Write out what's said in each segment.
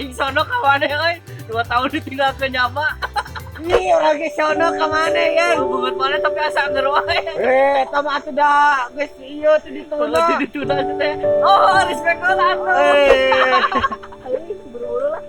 Aing sono ka maneh euy. 2 tahun ditinggalkeun nyaba. Ih, urang ge sono ka maneh ya. Hubungan maneh tapi asa anger wae. Eh, eta mah atuh da geus ieu tuh dituna. Kalau dituna teh. Oh, respect lah atuh. Eh. Buru-buru lah.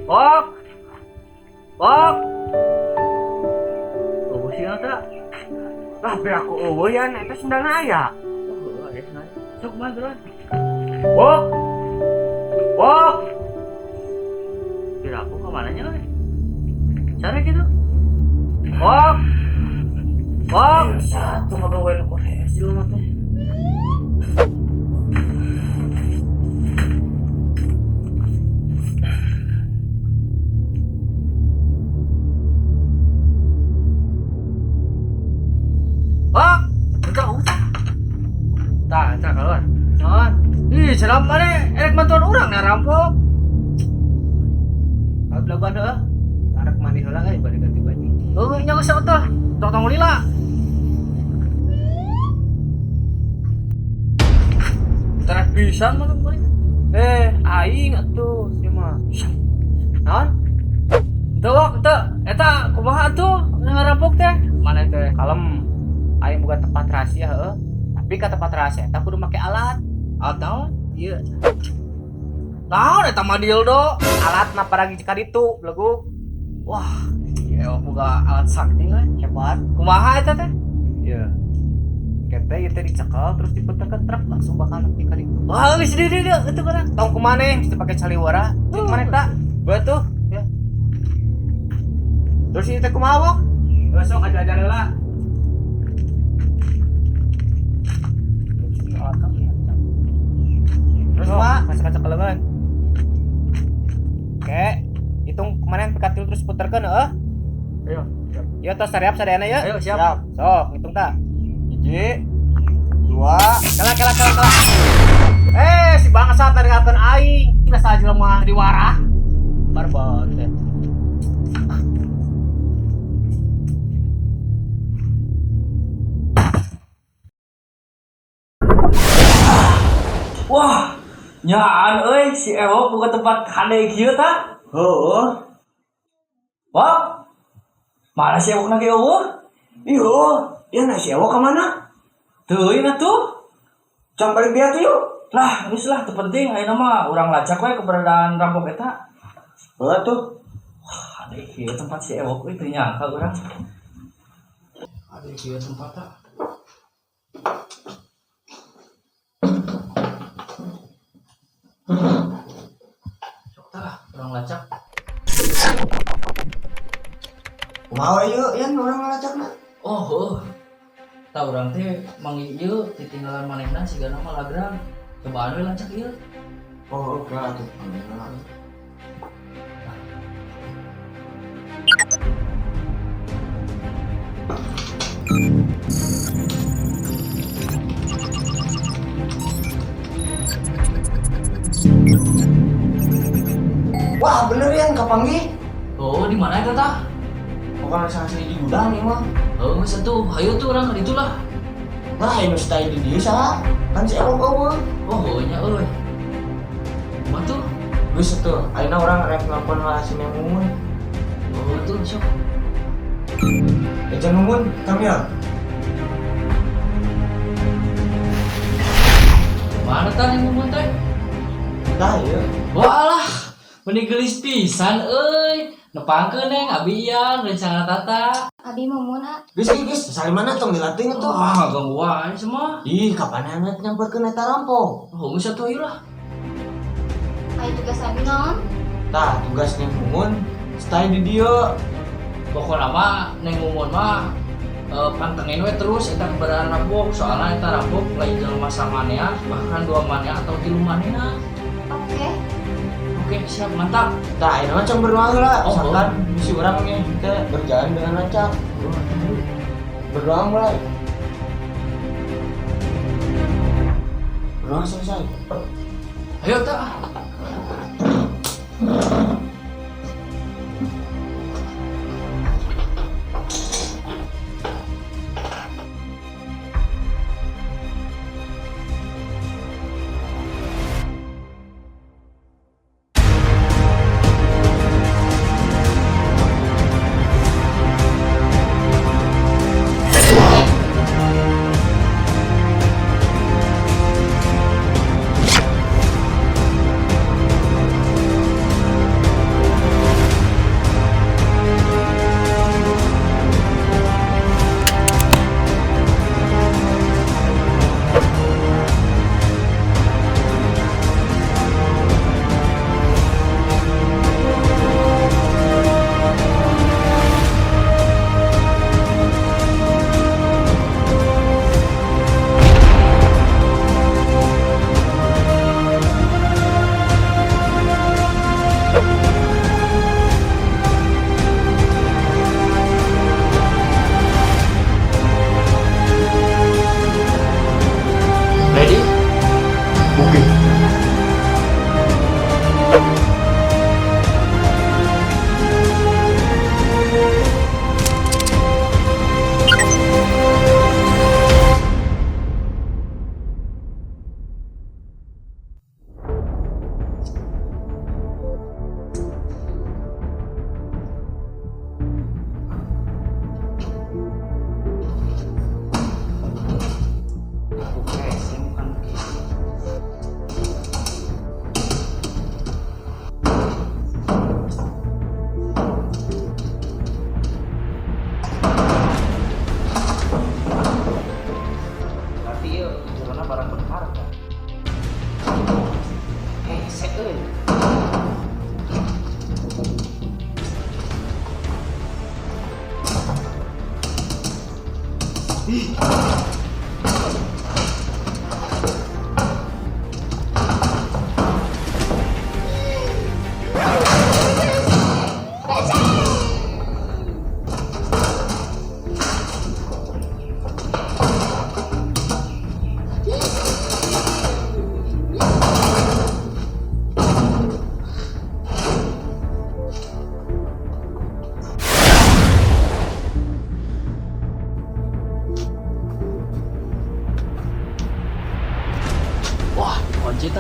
Bok. Bok. Oh, sih eta. Lah, be aku eueuh yan eta sendalna aya. Oh, aya sendalna. Sok mah geura. Bok. Bok. Kira aku ke mananya euy? Cara gitu. Bok. Bok. Satu ngabawain aku hees di rumah teh. Bok. Bentar, usah. Tah, tah keluar. Non. Ih, selam mana erek bantuan urang nah rampok. Kalau belaguan heuh. Arek mandi heula euy bade ganti baju. Oh, nya geus atuh. Tong tong lila. Terak pisan mah kemarin. Eh, aing atuh sia mah. Naon? Teu wak teu eta kumaha atuh ngarampok teh? Mana teh kalem. Aing boga tempat rahasia heuh. Tapi ka tempat rahasia eta kudu make alat. Alat naon? Ieu. Naon eta mah dildo? Alat na paragi ka ditu, belegu. Wah, ieu boga alat sakti we. Hebat. Kumaha eta teh? Ieu. Kete ieu teh dicekel terus diputerkeun truk langsung bakal nepi ka ditu. Wah, geus di dieu itu kana. Tong kumaneh mesti pake caliwara. Cek maneh ta? Beuh tuh. Ya. Terus ieu teh kumaha, Wok? Geus sok aja-aja heula. Terus mah masuk kaca kelengan. Oke, hitung kemarin pekatil terus puterkeun heuh. Ayo, siap. Ieu tos siap sadayana ya. Ayo, siap. Siap. Sok, hitung ta. 1, 2, kala kala kala kala. Eh, si bangsat narihakeun aing. Geus saha jelema Diwarah. Barbot teh. Wah, nyaan euy si Ewok boga tempat hade kieu tah. Heueuh. Wah. Mana si Ewok na ge eueuh? Ieu, ieu na si Ewok ka mana? Teuing atuh. Can balik dia tuh yuk. Lah, geus lah teu penting ayeuna mah urang lacak we keberadaan rampok eta. Heueuh tuh. Wah, hade kieu tempat si Ewok euy teu nyangka urang. Hade kieu tempat tah. Sok tah, urang lacak. Kumaha ieu yan urang ngalacakna? Oh, heuh. Tah urang teh manggih ieu ditinggalan manehna sigana mah lagrang. Cobaan we lacak ieu. Oh, oke lah tuh. Wah, bener yan kapanggih. Oh, di mana eta tah? Bukan sih di gudang nih mah. Oh, geus atuh. Hayu tuh urang ka ditu lah. Nah, ini stay di dieu saha? Kan si Ewok eueuh. Oh, heueuh nya euy. Kumaha tuh? Geus atuh, ayeuna urang rek nelpon lah si Mumun. Oh, tuh sok. Ejan Mumun, Kamil. Mana tah yang Mumun teh? Tah ieu. Walah, meni geulis pisan euy. Nepangkeun neng abi ian rencana tata. Abi Mumun ah. Geus geus, salimana tong dilatih atuh. Wah, ganggu wae semua. Ih, kapan anak nyamperkeun eta rampok? Oh, geus atuh ieu lah. Ayo tugas abi naon? Tah, tugas Neng Mumun stay di dieu. Pokona mah Neng Mumun mah pantengin we terus eta keberadaan rampok, soalna eta rampok lain jelema samanea, bahkan 2 manea atau 3 manea. Oke. Oke, siap, mantap. Tah, ayeuna mah can berdoa heula. Oh, Misalkan misi urang nih teh berjalan dengan lancar. Berdoa mulai. Berdoa selesai. Ayo tah.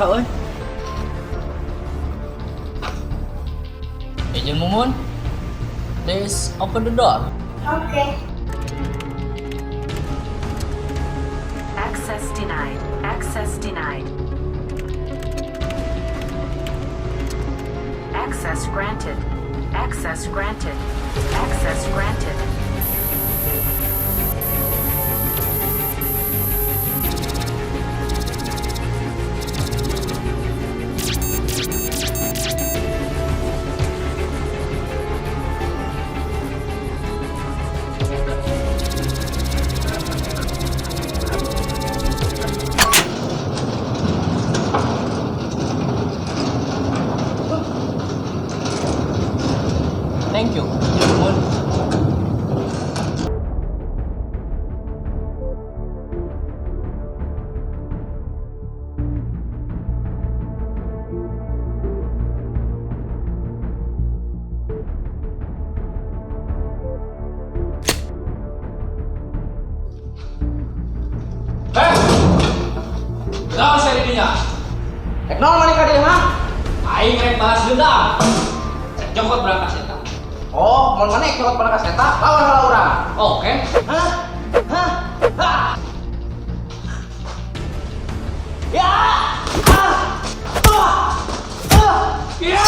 eta euy. Agent Mumun, please open the door. Oke. Access denied. Access denied. Access granted. Access granted. Access granted. Thank you, Agent Mumun. Eh! Naon sia di dinya? Rek naon maneh ka dieu, ha? Aing rek balas dendam. Rek jokot brankas eta. Oh, mun maneh nyokot brankas eta, lawan heula urang. Oke. Hah? Hah? Hah? Ya! Ah! Ah! Ah! Ya!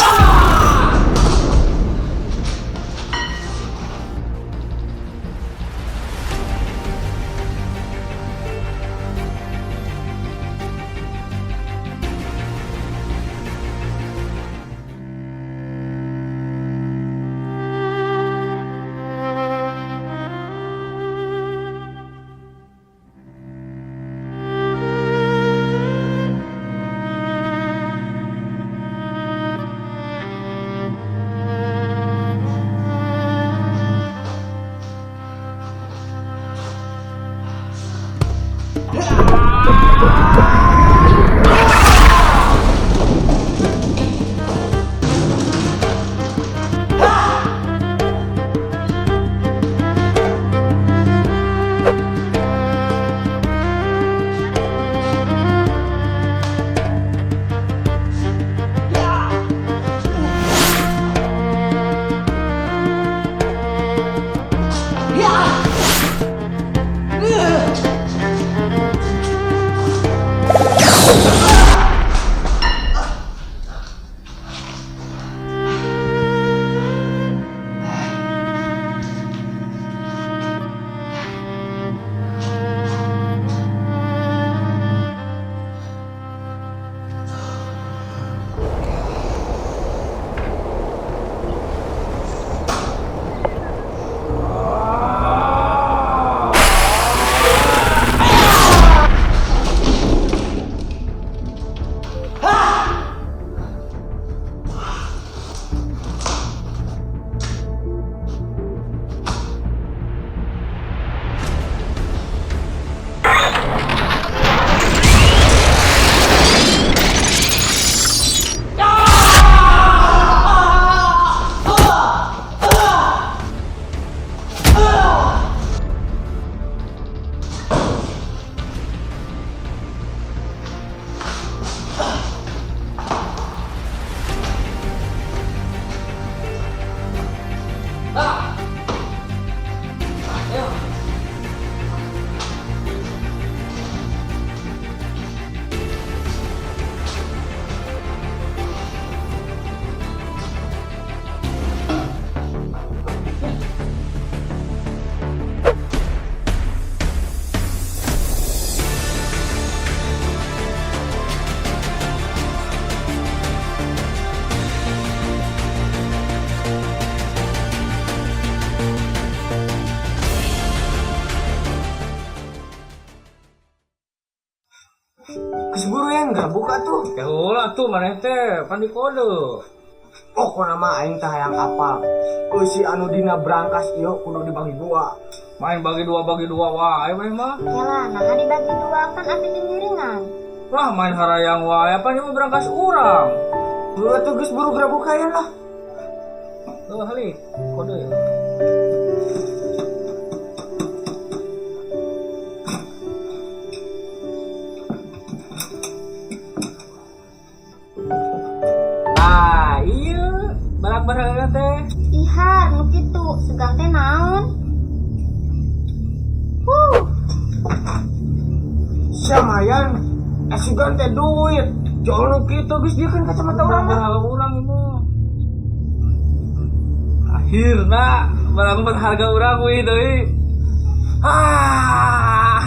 Ah! Ayo. Geus buru yang geura buka tuh. Ya ulah tuh maneh teh pan di kode. Pokona mah aing teh hayang apal. Eusi anu dina brankas ieu kudu dibagi dua. Main bagi dua wae we mah. Yalah, nah dibagi dua kan abi ngiringan. Lah main harayang wae apa ieu brankas urang. Buru atuh geus buru geura buka ya lah. Tuh hali kode ya. Barang berharga teh. Ihar, nu kitu, sugan teh naon? Huh, Samayan, asugan teh duit. Jol nu kitu geus dia kan kacamata urang mah. Berharga urang ini. Akhirna barang berharga urang wih deui. Ah.